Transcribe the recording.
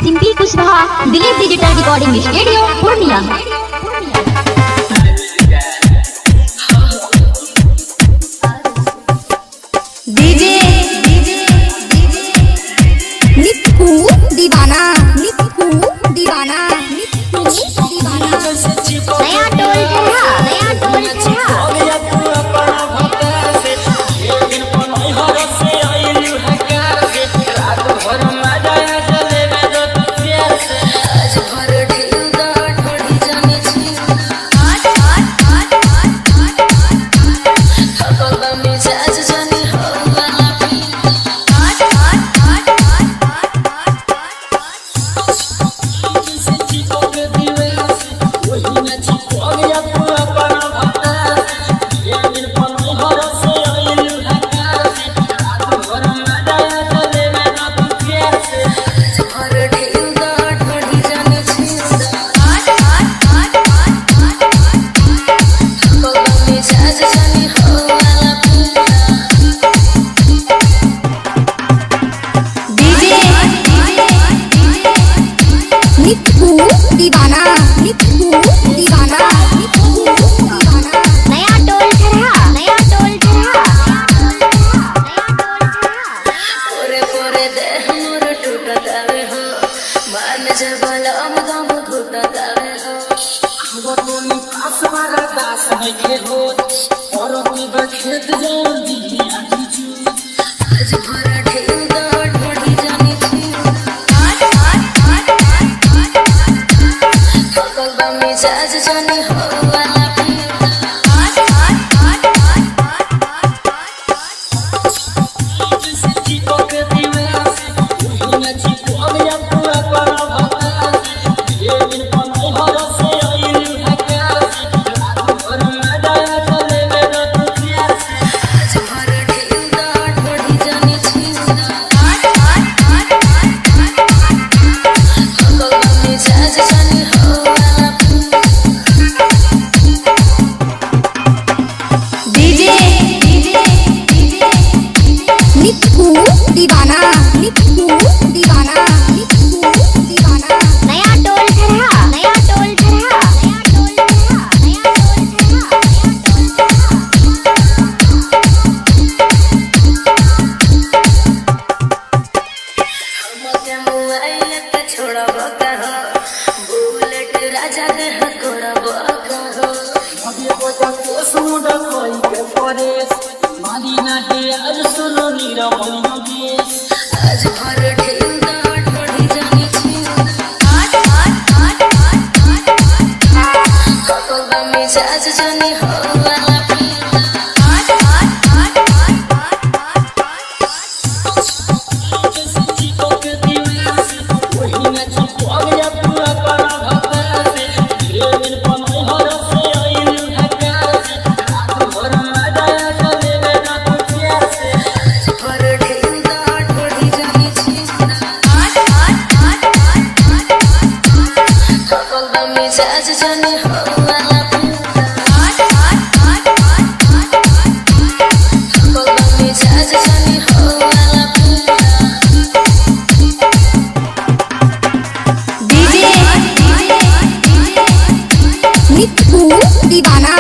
Simpy Kushwaha, Dilip digital recording studio, Purnia. DJ Nikku Deewana, Nikku Deewana, Nikku Deewana. नया toll ठहरा, नया toll ठहरा। DJ निक्कू दीवाना, निक्कू दीवाना, निक्कू दीवाना। नया टोल ठहरा, नया टोल ठहरा, नया टोल ठहरा। पोरे पोरे देह मोर टूटत आवे हो, मान जबल अम दम घुटत आवे हो। आज भर ढेल दा ढोढ़ी जानी छी। थकल बा मिजाज जानी हो वाला पीला। आज भर ढेल दा ढोढ़ी जानी छी। थकल बा मिजाज जानी हो वाला पीला। डीजे निक्कू दीवाना, निक्कू दीवाना, निक्कू दीवाना। नया टोल ठहरा, नया टोल ठहरा, नया टोल ठहरा, नया टोल ठहरा, नया टोल ठहरा। हमके मोबाइल के छोड़ब कहो, बुलेट राजा देह कोड़ब कहो। आज भर ढेल दा ढोढ़ी जानी छी। थकल बा मिजाज जानी हो वाला पीला। आज भर ढेल दा ढोढ़ी जानी छी। थकल बा मिजाज जानी हो वाला पीला। थकल बा मिजाज जानी हो वाला पीला। डीजे निक्कू दीवाना,